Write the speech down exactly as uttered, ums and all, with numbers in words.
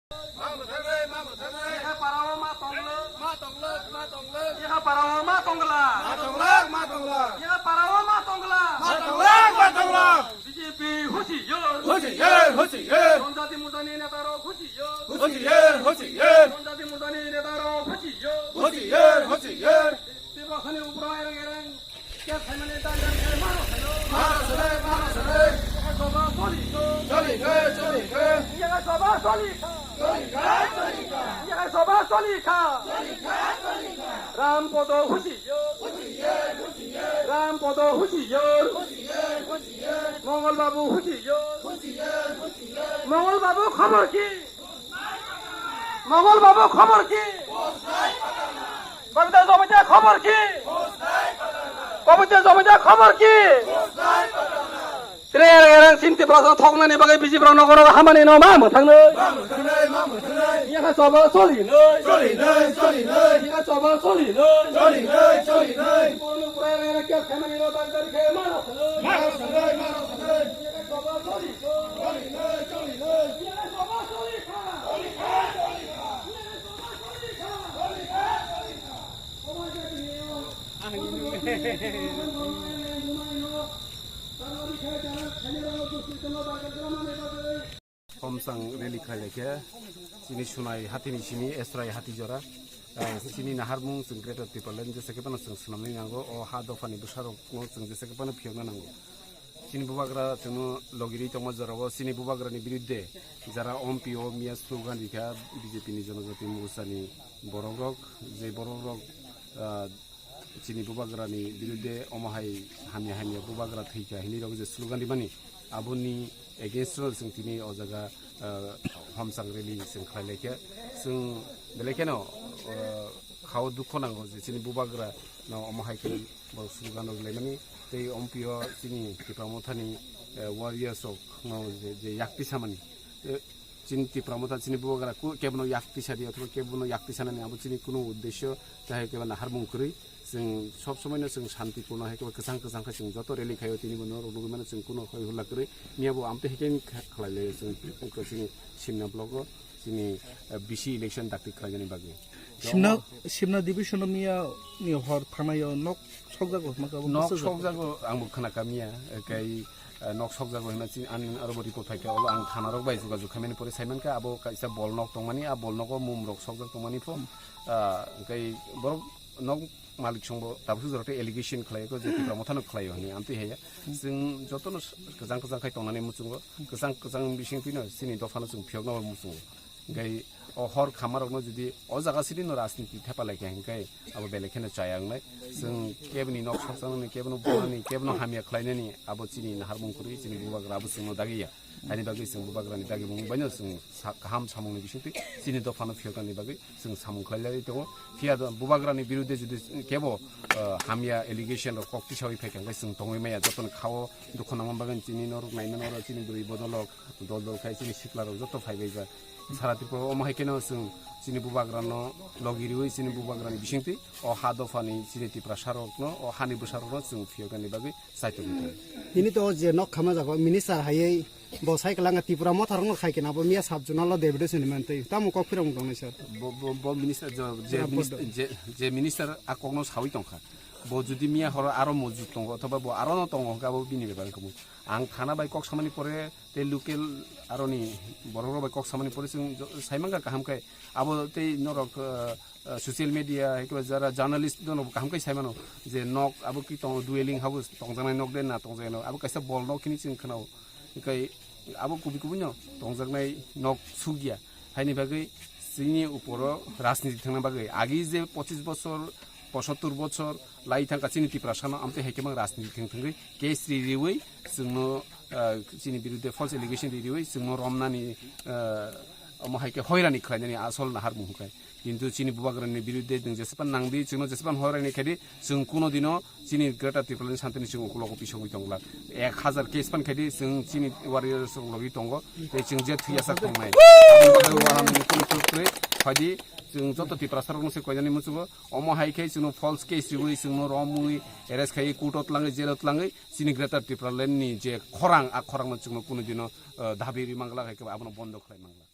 Yaha parao ma tonglak. Ma tonglak, ma tonglak. Yaha parao ma tonglak. Ma tonglak, ma tonglak. Yaha parao ma tonglak. Ma tonglak, ma tonglak. B J P huchiyar. Huchiyar, huchiyar. Jonjati morjani netarok huchiyar. Huchiyar, huchiyar. Jonjati morjani netarok huchiyar. Huchiyar, huchiyar. Tiprasani upor ereng ereng. Khe phaimani dai dai khe mano phano. Mano sale, mano sale. Yaha soba choli kha. Choli kha, choli kha. Yaha soba choli kha. Choli kha, choli kha. Yaha soba choli kha. Choli kha, choli kha. Ram Podo huchiyar. Huchiyar, huchiyar. Ram Podo huchiyar. Huchiyar, huchiyar. Mongol Babu huchiyar. Huchiyar, huchiyar. Mongol Babu khobor ki? Mongol Babu khobor ki? Kobita Jamatia khobor ki? Kobita Jamatia khobor ki? Tere ereng ereng chini Tiprasa thoknani bagwi B J P rok nogo nogo hamani no ma mwthangno. Yaha soba choli no. Choli no, choli no. Yaha soba choli no. Choli no, choli no. Pura ereng ereng kya khamani no dal dal khe ma no. Ma no, ma no. Yaha soba choli no. Choli no, choli no. Homsang rally khlai khe chini Sunai hatini simi Esrai hati jora, ah, chini naharmung chwng Greater Tipraland jesa khe phano chwng swnamwi nango, o ha dophani bwsarokno chwng jesa khe phano phiyokna nango. Chini bubagra chwngno logirwi tongma jorao chini bubagrani birudde jara ompi o miya slogan rikha B J P ni Jonojati Morcha ni borokrok, je borokrok, ah, chini bubagrani birudde omo hai hamya hamya bubagra thwikha hinwi rok je slogan rimani, aboni against o chwng tini o jaga, ah, homsang rally chwng khlai laikha. Chwng belai kheno, ah, khao dukho nango je chini bubagra no omo hai khe bo slogan rok laimani tei ompio chini Tipra Mothani, eh, warriors rok no je, je yakti samani, eh, chini Tipra Motha chini bubagra ku-, kebono yakti sadi othoba kebono yakti sanani abo chini kunu uddesyo chahai kebo naharmung kwrwi. Chwng sob somoino chwng shanti purno hai kebo kwchang kwchang khe chwng joto rally khaio tini bono rok nugwi mano chwng kunu hoi hulla kwrwi. Miya bo amtwi hai khe kha-, khlai laio chwng chini Simna block o. Chini, eh, B C election dakti khlainani bagwi. Simna, Simna division o miya ni hor thanaio nok sokjago hwnma khe abo nok bwsajak. Sokjago ang bo khna kha miya, eh, kai, eh, nok sokjago hwnma chini an aro bo report phaikha, olo ang thana rok bai jogajog khaimani pore saimankha abo kaisa bol nok tongmani, a bol nogo mum rok sokjak tongmani pho, ah, kai borok nok malik songbo tabuk jora tei allegation khlaio je Tipra Mothano khlaio hwnwi amtwi haiya. Chwng jotono kwchang kwchang khai tongnani muchungo, kwchang kwchang bising twino chini dophano chwng phiyokna muchungo. Hingke o hor khamarokno jodi o jaga sirino rajniti thepa laikha hingke abo belai kheno chaya wngnai. Chwng keboni nok sokjaknani, kebono bumani, kebono hamya khlainani abo chini naharmung kwrwi, chini bubagra abo chwngno dagiya. Haini bagwi chwng bubagrani dagimung baino chwng sa-, kaham samungni bisingtwi chini dophano phiyoknani bagwi chwng samung khlailai tongo. Phiya do bubagrani birudde jodi kebo, ah, hamya allegation rok kok tisawi phaikha hingke chwng tongwi maya, jotono khao dukho nangma bagwi chini norok naimano oro chini bwrwi bodolrok dol dol khai chini sikla rok joto phai bai ba. Sara Tripura omo hai kheno chwng chini bubagra no logi riwi chini bubagra ni bisingtwi o ha dopha ni chini Tiprasa rok no o hani bwsa rok no chwng phiyok nani bagwi chai tongo. Nini to je nok khama jago minister hayai bo sai kwlanga Tipra Motha rok no khai kena bo miya sub zonal o deputation ni mantwi tamo kok phirok tong nai sir. Bo, bo, bo minister jo, je Jora minister, Boddo. Je, je minister a kok no sawi tongkha. Bo jodi miya horo aro mojud tongo othoba bo aro no tongo hwnkhe abo bini bebak wngkha. Ang thana bai kok samani pore tei local aroni borok rok bai kok samani pore chwng jo-, sai mankha kaham khe abo tei norok, ah, ah, social media hai khe jara journalist rok kaham khe sai mano je nok abo ki tongo dwelling house tongjaknai nok de na tongjaknai nok abo kaisa bol nok hini chwng khwnao hingke abo kubui kubui no tongjaknai nok sugya. Haini bagwi chini uporo rajniti thangna bagwi agi je pochis bosor, posottor bosor lai thangkha chini Tiprasano, amtwi hai khe mang rajniti thang thangwi case ri riwi chwngno, ah, chini birudde false allegation ri riwi chwngno romnani, ah, omo hai khe hoirani khlainani asol naharmung hwnkhe. Kintu chini bubagrani birudde nwng jesepan nangdi, chwngno jesepan hoirani khaidi, chwng kuno dino chini Greater Tipraland santini chwng ukulogo pisogwi tongla. Ek hajar case pan khaidi chwng chini warriors rok logi tongo, tei chwng je thwiyasak tongnai. Aboni bagwi waramni twi twi twi phaidi chwng joto Tiprasa rokno se koinani muchungo, omo hai khe chwngno false case riwi chwngno romwi arrest khai court o tlangwi jail o tlangwi chini Greater Tipraland ni je khorang, a khorangno chwngno kuno dino, eh, dabi ri mangla hai khe abono bondo khlai mangla.